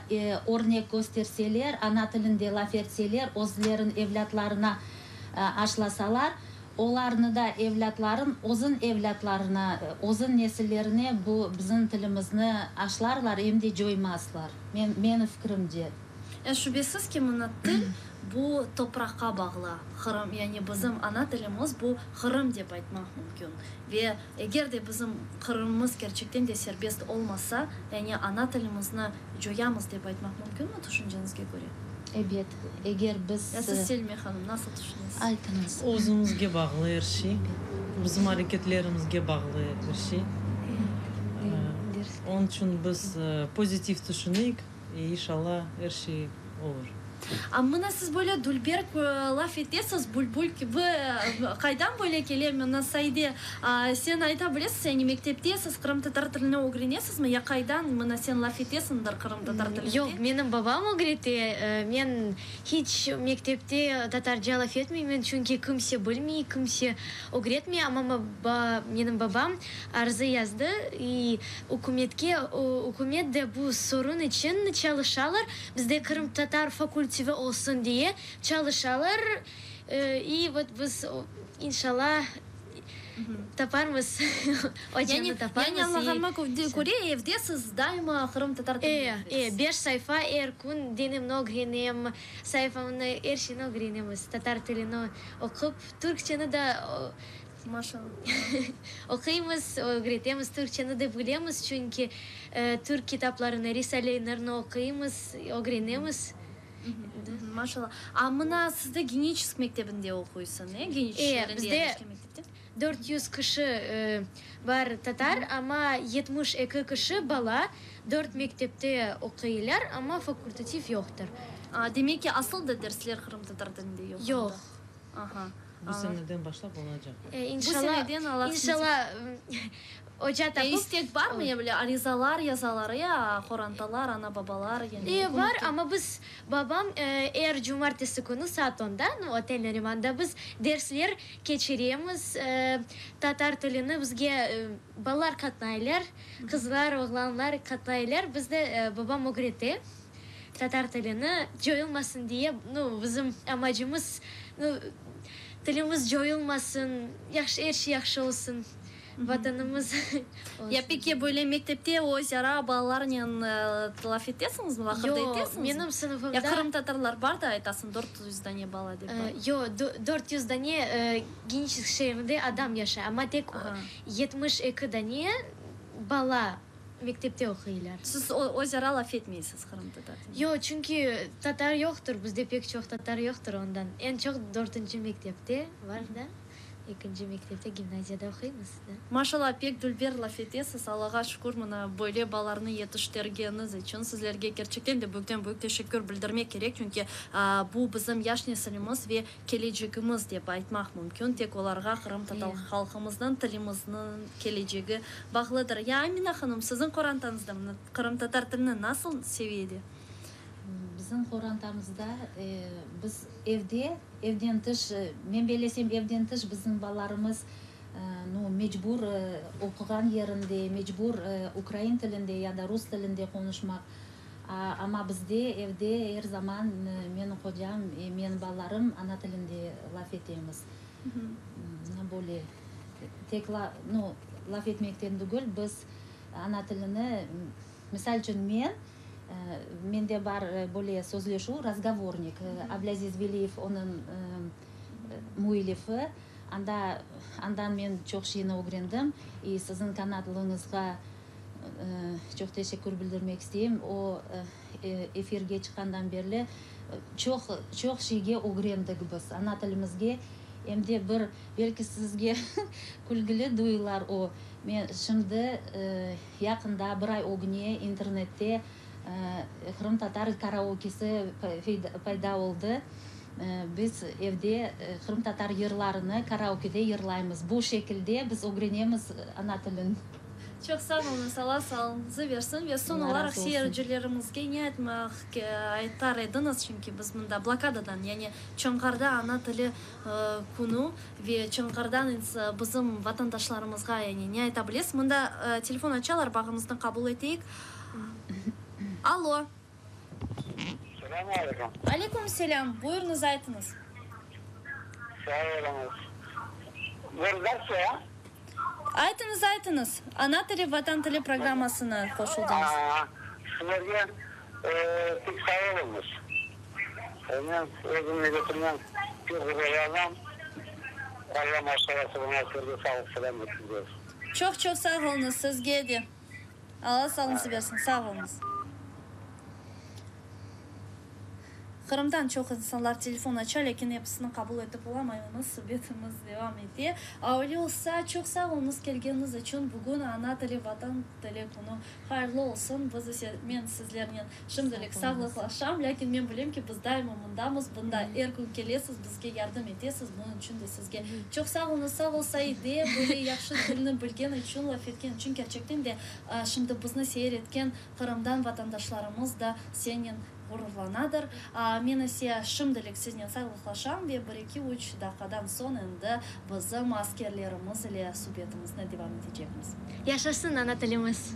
örnek kösterseler, ana tilinde laf etseler, özlerin evlâtlarına aşlasalar, olarnı da evlâtların özün evlâtlarına, özün nesillerine bu bizim tilimizni aşlarlar, em de coymazlar, men, meni fikrimce. Şübesiz ki, mına til bu topraqqa bağlı. Qırım, yani bizim ana tilimiz bu Qırım dep aytmaq mümkün. Ve eger de bizim Qırımımız kerçekten de serbest olmasa, yani ana tilimizni coyamız dep aytmaq mümkünmi tüşünceñizge köre? Ebet, eger biz. Ya siz, Selmiye hanım, nasıl tüşünesiz? Aytıñız. Özümizge bağlı er şey, bizim areketlerimizge bağlı er şey. Onıñ içün biz pozitiv tüşüneyik, inşallah er şey olur. A mına siz böyle dülber laf etesiz, bülbül kibi, qaydan böyle kele? Mına Saide, sen ayta bilesiz, yani mektepte siz qırımtatar tilini ögrenesizmi? Ya qaydan mına sen laf etesiñdir qırımtatar tilinde? Yoq, menim babam ögrete. Men hiç mektepte tatarca laf etmeymen, çünki kimse bilmey, kimse ögretmey. Amma menim babam arzı yazdı, i ükümetke, ükümet de bu sorun içün çalışalar. Bizde qırımtatar fakultivi olsun diye çalışalar i vot biz inşallah taparmız, ocanı taparmız. Yani añlağanıma köre evde siz daima qırımtatar tilinde E, e, beş sayfa er kün dinimni ögrenem, sayfamnı, er şeyni ögrenemiz, tatar tilini oqup, türkçeni de Maşallah. Oquymız, ögretemiz, türkçeni de bilemiz, çünki türk kitaplarını, risalelerini oquymız, ögrenemiz. Maşallah. A mına sizde Geniçesk mektebinde oquysıñ, e? Geniçesk E, şeerinde bizde yerleşken mektepte. 400 kişi bar tatar, amma 72 kişi bala dört mektepte oquylar, amma fakultativ yoqtır. A, demek ki, asıl da dersler qırımtatar tilinde yoq anda? Yoq. Aha. Bu seneden başlap olacaq. Bu seneden Allah İnşallah, oca tapıp. İstek barmı ya böyle arizalar yazalar ya qorantalar, ana-babalar yani E, bar, amma biz, babam er cumartesi künü saat onda, nu, otel Narimanda biz dersler keçiremiz, tatar tilini bizge balalar qatnaylar, qızlar, oğlanlar qatnaylar, bizde babam ögrete. Tatar tilini coyulmasın diye, nu, bizim amacımız, nu, tilimiz coyulmasın, yahşı, er şey yahşı olsun, Vatanımız olsun. Ya peki, böyle mektepte öz ara balalarnen laf etesiñizmi, laqırdı Yoq, etesiñizmi? menim sınıfımda. Ya qırımtatarlar bar da aytasıñ, 400 dane bala dep bar. Yoq, 400 dane Geniçesk şeerinde adam yaşay, amma tek 72 dane bala. Mektepte oquylar. Siz öz ara laf etmeysiz qırımtatar tilinde? Yoq, çünki tatar yoqtır, bizde pek çoq tatar yoqtır, ondan. Eñ çoq dörtünci mektepte var da, ekinci mektepte, gimnaziyada oquymız da. Maşallah, pek dülber laf etesiz, Allağa şükür, mına böyle balarnı yetiştirgeniz içün sizlerge kerçekten de büyükten büyük teşekkür bildirmek kerek, çünki bu bizim yaş nesilimiz ve kelecegimiz dep aytmaq mümkün, tek olarğa qırımtatar halqımıznıñ, tilimizniñ kelecegi bağlıdır. Ya Amina hanım, siziñ qorantañızda mına qırımtatar tilini nasıl seviyede? Bizim qorantamızda biz evde, evden tış, men bellesem, evden tış bizim balalarımız, nu, mecbur oquğan yerinde, mecbur ukrain tilinde ya da rus tilinde qonuşmaq. Amma bizde evde er zaman menim qocam, menim balalarım ana tilinde laf etemiz. Böyle tek nu, laf etmekten tügül, biz ana tilini, misal içün men, mende bar böyle sözleşüv, razgovornik, Ablâziz Veliyev onıñ müellifi, anda, andan men çoq şeyni ögrendim, i siziñ kanalıñızğa Çoq teşekkür bildirmek isteyim. O, efirge çıqqandan berli çoq, çoq şeyge ögrendik biz, ana tilimizge. Em de bir, belki sizge külgüli duyular o, men şimdi yaqında, bir ay ögüne internette qırımtatar karaokesi payda oldı. Biz evde qırımtatar yırlarını karaokede yırlaymız. Bu şekilde biz ögrenemiz ana tilin. Çoq sağ oluñız, Alla sağlığıñızı versin. Ve soñ Allah olaraq razı olsun. seyircilerimizge ne aytmaq aytar ediñiz, çünki biz mında blokadadan, yani Çonğarda ana tili künü ve Çonğardan bizim vatandaşlarımızğa yani ne ayta bilesiz? Mında telefon açalar, bağımıznı qabul eteyik. Allo. Selâmü aleyküm. Aleyküm selâm. Buyurıñız, aytıñız. Sağ oluñız. Redaktsiya. Aytıñız, aytıñız. Ana tili, Vatan tili programmasına qoşuldıñız. Sizlerge pek sağ oluñız. Men özüm milletimden pek ğururlanam. Alla maşallah sizlerge sağlıq selâmetlik bersin. Çoq-çoq sağ oluñız, sizge de. Alla sağlıñızı bersin, sağ oluñız. Qırımdan çoq insanlar telefon aça, lâkin episini qabul etip olamaymız, subetimiz devam ete. Öyle olsa, çoq sağ oluñız kelgeniñiz içün. Bugün Ana tili, Vatan tili künü hayırlı olsun. Biz ise, men sizlernen şimdilik sağlıqlaşam, lâkin men bilem ki, biz daima mındamız, bunda er kün kelesiz, bizge yardım etesiz, bunıñ içün de sizge çoq sağ oluñız. Sağ ol, Saide, böyle yahşı tilni bilgen içün, laf etken içün, kerçekten de, şimdi bizni seyir etken Qırımdan vatandaşlarımız da senen ğururlanadır. Men ise şimdilik siznen sağlıqlaşam ve bir-eki, üç daqqadan soñ endi bizim askerlerimiz ile subetimizni devam etecekmiz. Yaşasın ana tilimiz!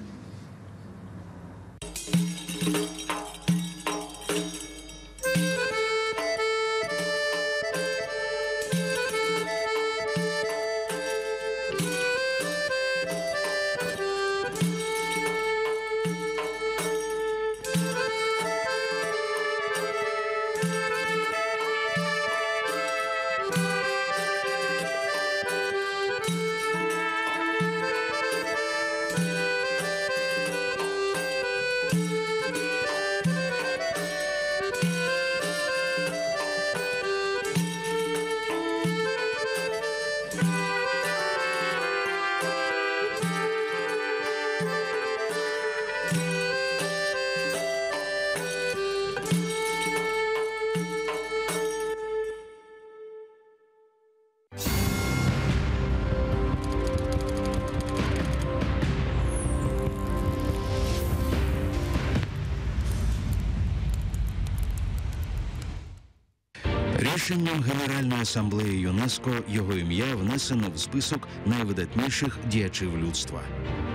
Рішенням Генеральної асамблеї ЮНЕСКО його ім'я внесено в список найвидатніших діячів людства.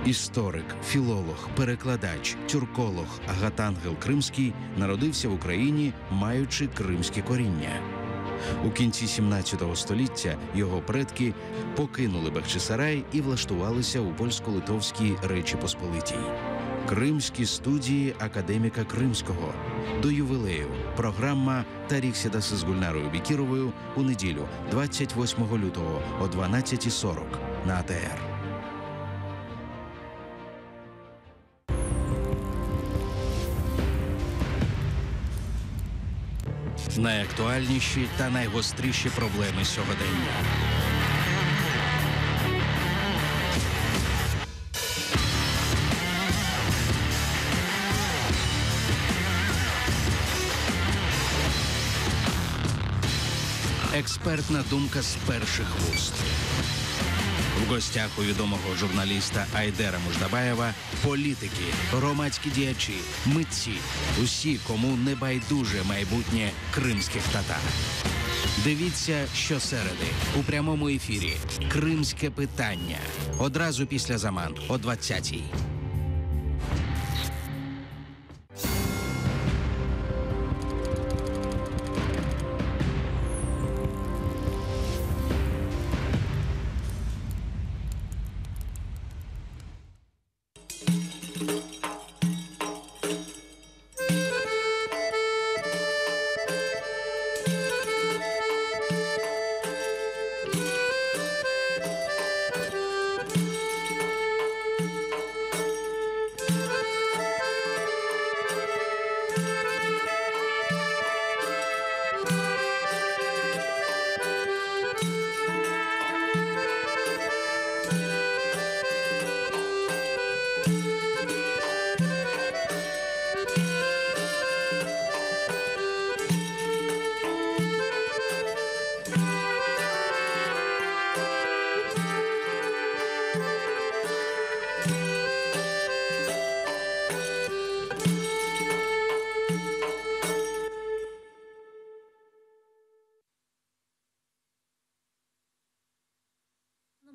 Історик, філолог, перекладач, тюрколог Агатангел Кримський народився в Україні, маючи кримське коріння. У кінці 17 століття його предки покинули Бахчисарай і влаштувалися у польсько-литовській Речі Посполитій. Кримські студії академіка Кримського до ювілею. Програма Таріх Сідаси з Гульнарою Бекіровою у неділю, 28 лютого о 12.40 на АТР. Найактуальніші та найгостріші проблеми сьогодення. Експертна думка з перших вуст. В гостях у відомого журналіста Айдера Муждабаєва політики, громадські діячі, митці, усі, кому не байдуже майбутнє кримських татар. Дивіться щосереди у прямому ефірі Кримське питання. Одразу після Заман о 20-й.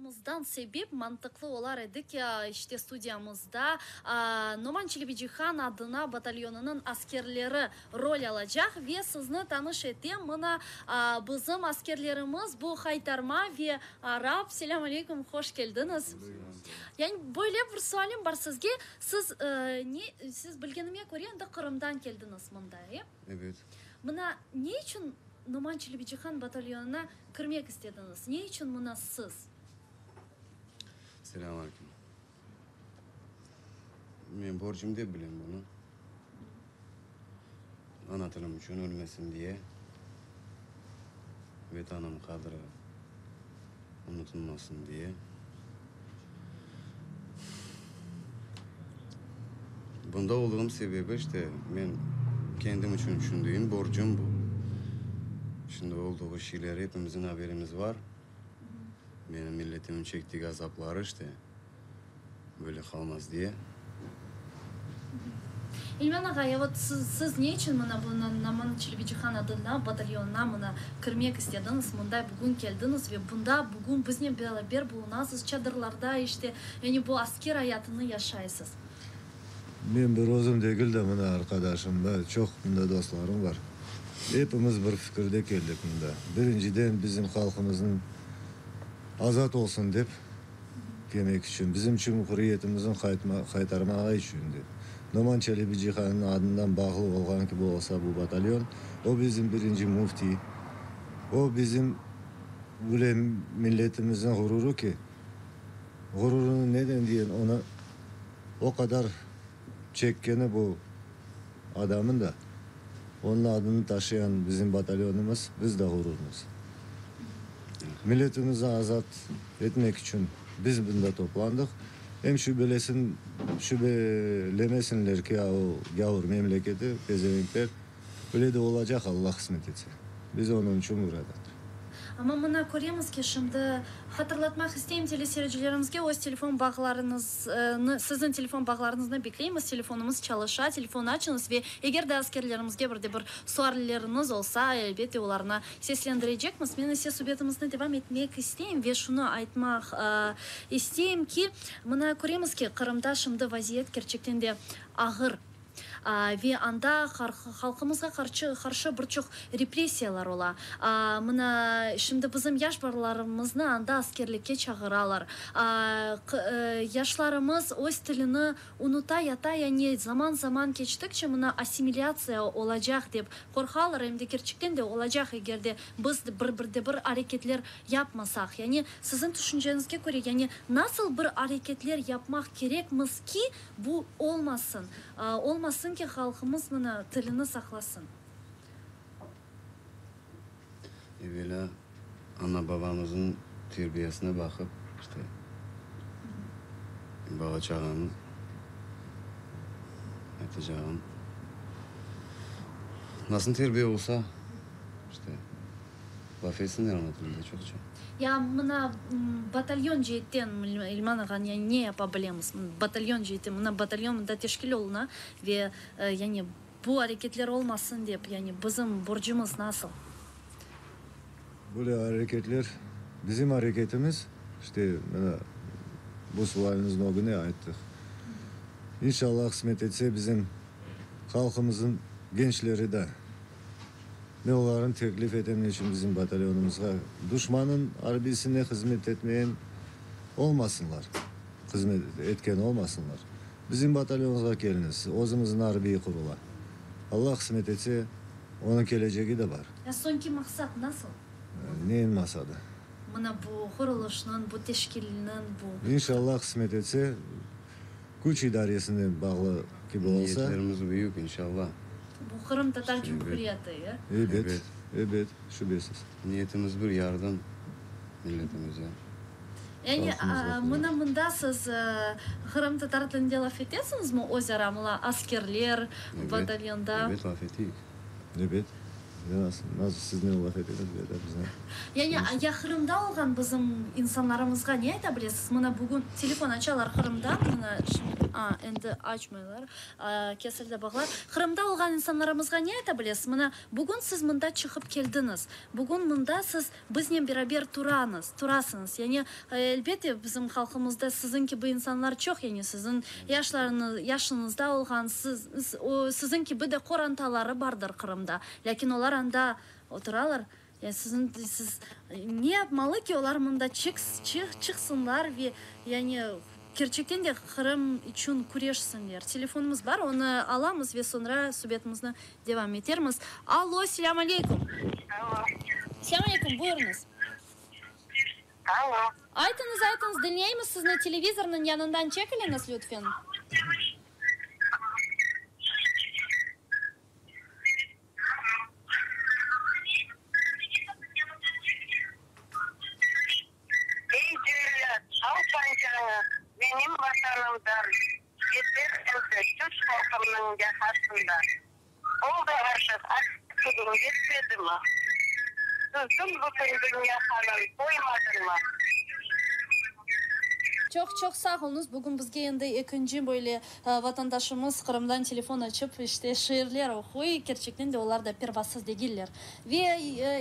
Mızdan sebep mantıqlı olar edi ki, işte studiyamızda Noman Çelebicihan adına batalyonınıñ askerleri rol alacaq ve sizni tanış etem, mına bizim askerlerimiz, bu Haytarma ve Arap. Selâm aleyküm, hoş keldiñiz. Yani böyle bir sualim bar sizge, siz ne, siz bilgenime köre endi Qırımdan keldiñiz mında, e? Evet. Mına ne içün Noman Çelebicihan batalyonına kirmek istediñiz? Ne içün mına siz? Selâm aleyküm. Men borcum dep bilem bunı. Ana tilim içün ölmesin diye, Vetanım qadri unutılmasın diye. Bunda olduğım sebebi işte, men kendim içün tüşündüğüm borcum bu. Şimdi olduğu şeyler hepimizin haberimiz var. Menim milletimin çektiği azapları işte. Böyle qalmaz diye. İlman ağa, ya vot siz, siz ne içün mına bu Noman Çelebicihan adına batalyonına mına kirmek istediñiz, mında bugün keldiñiz ve bunda bugün biznen beraber bulunasız, çadırlarda işte, yani bu asker ayatını yaşaysız? Men bir özüm degil de, mına arqadaşım da, çoq mında dostlarım bar. Epimiz bir fikirde keldik mında. Birinciden bizim halqımıznıñ azat olsun dep. Demek içün, bizim cumhuriyetimizni qaytarmağa içün dep. Noman Çelebicihannıñ adından bağlı olğan kibi olsa bu batalyon, o bizim birinci müfti, o bizim bile milletimizniñ ğururı ki, ğururını neden diyen, onı o qadar çekkeni bu adamın da, onıñ adını taşıyan bizim batalyonımız, biz de ğururmız. Milletimizni azat etmek içün biz bunda toplandıq. Em şübelesin, şübelemesinler ki, o gâur memleketi, pezevenkler, öyle de olacaq, Alla qısmet etse. Biz onıñ içün buradat. Amma mına köremiz ki, şimdi hatırlatmaq isteyim teleseyircilerimizge, öz telefon bağlarıñıznı, siziñ telefon bağlarıñıznı bekleymiz, telefonımız çalışa, telefon açıñız ve eger de askerlerimizge bir de bir sualleriñiz olsa, elbette olarnı Seslendirecekmiz. Men ise subetimizni devam etmek isteyim ve şunı aytmaq isteyim ki, mına köremiz ki, Qırımda şimdi vaziyet kerçekten de ağır ve anda halqımızğa qarşı bir çoq repressiyalar ola. Mına şimdi bizim yaş balalarımıznı anda askerlikke çağıralar. Yaşlarımız öz tilini Unuta yata, yani zaman-zaman keçtikçe mına assimilâtsiya olacaq dep qorqalar, em de kerçekten de olacaq, eger de biz bir bir de bir areketler yapmasaq. Yani siziñ tüşünceñizge köre, yani nasıl bir areketler yapmaq kerekmiz ki, bu olmasın, olmasın ki, halqımız mına tilini saqlasın? Evelâ ana-babamıznıñ terbiyesine baqıp, işte, bala-çağanı aytacağım, nasıl terbiye olsa, işte, laf etsinler ana tilinde çoqça. Ya mına batalyon ceetten, İlman ağa, yani ne yapa bilemiz? Batalyon ceetten, mına batalyon mında teşkil oluna ve yani Bu areketler olmasın dep, yani bizim borcumız nasıl? Böyle areketler, bizim areketimiz, işte, mına, bu sualiñizniñ ögüne ayttıq. İnşallah, qısmet etse, bizim halqımıznıñ gençleri de, men olarnı teklif etem, ne içün bizim batalyonımızğa duşmannıñ arbiyisine hızmet etmeyen olmasınlar, hızmet etken olmasınlar. Bizim batalyonımızğa keliñiz, özümizniñ arbiy qurula. Alla qısmet etse, onıñ kelecegi de bar. Ya soñki maqsat nasıl? Neyin maqsadı? Mına bu qurulışnıñ, bu teşkilniñ, bu. İnşallah, qısmet etse, küç idaresine bağlı kibi olsa. Niyetlerimiz büyük, inşallah. Bu Qırımtatar Cumhuriyeti, ya? Ebet, ebet, şübesiz. Niyetimiz bir, yardım milletimize. Yani, mına mında siz qırımtatar tilinde laf etesiñizmi öz ara, mına askerler, batalyonda? Ebet, laf eteyik. Ebet. Nasıl, nasıl siznen laf etemiz, ya da biznen. Yani, ya Qırımda olğan bizim insanlarımızğa ne ayta bilesiz? Mına bugün telefon açalar Qırımdan, mına şimdi, a, endi açmaylar. Kesildi bağlar. Qırımda olğan insanlarımızğa ne ayta bilesiz? Mına, bugün siz mında çıqıp keldiñiz. Bugün mında siz biznen beraber turañız, turasıñız. Yani, elbette, bizim halqımızda siziñ kibi insanlar çoq, yani siziñ yaşlarıñız, yaşıñızda olğan, siz, siziñ kibi de qorantaları bardır Qırımda. Lâkin olar anda oturalar. Yani siziñ, siz ne yapmalı ki, olar mında çıqsınlar ve, yani, kerçekten de Qırım içün küreşsinler? Telefonımız bar, onı alamız ve soñra subetimizni devam etermiz. Allo, selâm aleyküm. Allo. Selâm aleyküm, buyurıñız. Allo. Aytıñız, aytıñız, diñleymiz sizni, televizornıñ yanından çekiliñiz, lütfen. Halqımnıñ yahasında. Oldı aşıq, aşıqlığıñ yetmedimi? Tüzdüñ bütün dünya hanın, toymadıñmı? Çoq çoq sağ oluñız. Bugün bizge endi ekinci böyle vatandaşımız Qırımdan telefon açıp, işte, şiirler oquy. Kerçekten de olar da pervasız degiller. Ve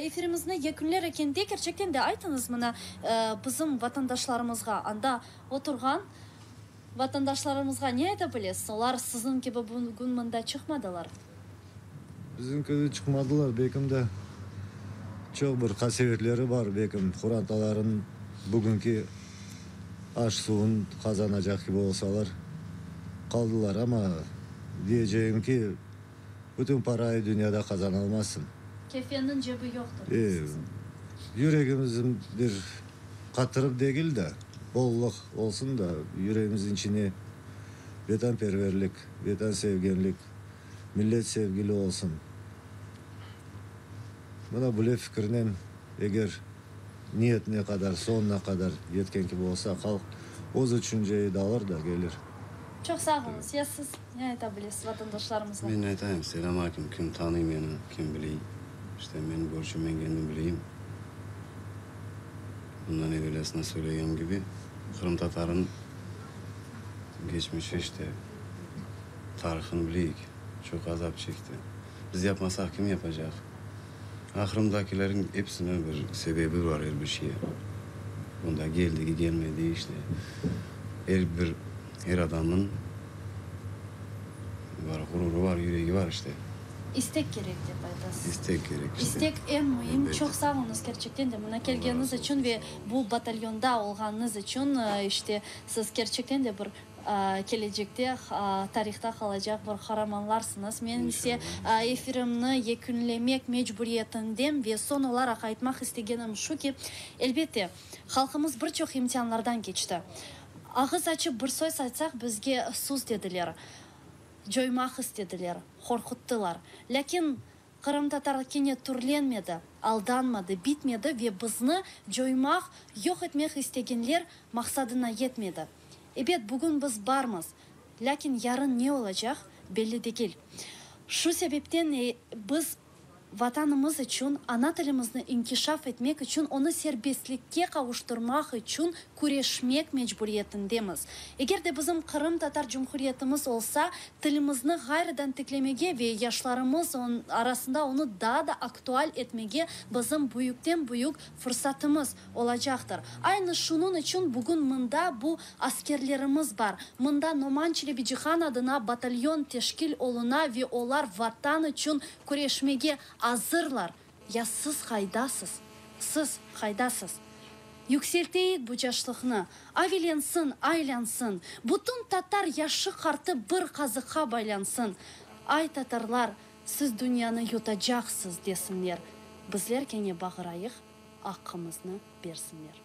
efirimizni yekünler ekende, kerçekten de aytıñız mına, bizim vatandaşlarımızğa, anda oturğan Vatandaşlarımızğa ne ayta bilesiz? Olar siziñ kibi bugün mında çıqmadılar. Bizim kibi çıqmadılar, belkim de çoq bir qasevetleri bar, belkim qorantalarınıñ bugünki aş-suvun qazanacaq kibi olsalar qaldılar. Amma diyeceğim ki, bütün parayı dünyada qazanalmazsıñ. Kefenniñ cebi yoqtır deysiz. Yüregimizin bir qatırıp degil de, bollıq olsun da, yüregimizin içine vetanperverlik, vetan sevgenlik, millet sevgili olsun. Mına böyle fikirnen, eger niyetine qadar, soñuna qadar yetken kibi olsa, halq öz tüşünceyi de alır da kelir. Çoq sağ oluñız. Ya siz ne ayta bilesiz vatandaşlarımızğa? Men aytayım, selâm aleyküm, kim tanıy meni, kim biley, işte menim borcum men kendim bileyim. Bundan evelâsına söylegenim kibi, qırımtatarın geçmişi işte, tarihını bileyik, çoq azap çekti. Biz yapmasaq kim yapacaq? Aqrımdakilerniñ episiniñ bir sebebi bar er bir şeye. Bunda geldigi, gelmedigi işte er bir, er adamnıñ bar ğururı bar, yüregi bar işte. İstek kerek dep aytasız. İstek kerek işte. İstek eñ müim. Çoq sağ oluñız kerçekten de mına kelgeniñiz içün ve bu batalyonda olğanıñız içün işte siz kerçekten de bir Kelecekte tarihta qalacaq bir qaramanlarsıñız. Men ise efirimni yekünlemek mecburiyetindem ve soñ olaraq aytmaq istegenim şu ki, elbette, halqımız bir çoq imtianlardan keçti. Ağız açıp bir söz aytsaq, bizge sus dediler, coymaq istediler, qorquttılar. Lâkin Qırımtatar kene türlenmedi, aldanmadı, bitmedi ve bizni coymaq, yoq etmek istegenler maqsadına yetmedi. Ebet, bugün biz barmız, lâkin yarın ne olacaq, belli degil. Şu sebepten biz Vatanımız içün, ana tilimizni inkişaf etmek içün, onı serbestlikke qavuştırmaq içün küreşmek mecburiyetindemiz. Eger de bizim Qırımtatar Cumhuriyetimiz olsa, tilimizni ğayrıdan tiklemege ve yaşlarımız arasında onı daa da aktual etmege bizim büyükten-büyük fırsatımız olacaqtır. Aynı şunıñ içün bugün mında bu askerlerimiz bar. Mında Noman Çelebicihan adına batalyon teşkil oluna ve olar Vatan içün küreşmege azırlar. Ya siz qaydasız? Siz qaydasız? Yükselteyik bu caşlıqnı, avilensin, aylansın, bütün tatar yaşı-qartı bir qazıqqa baylansın. Ay, tatarlar, siz dünyanı yutacaqsız, desinler. Bizler kene bağırayıq, aqqımıznı bersinler.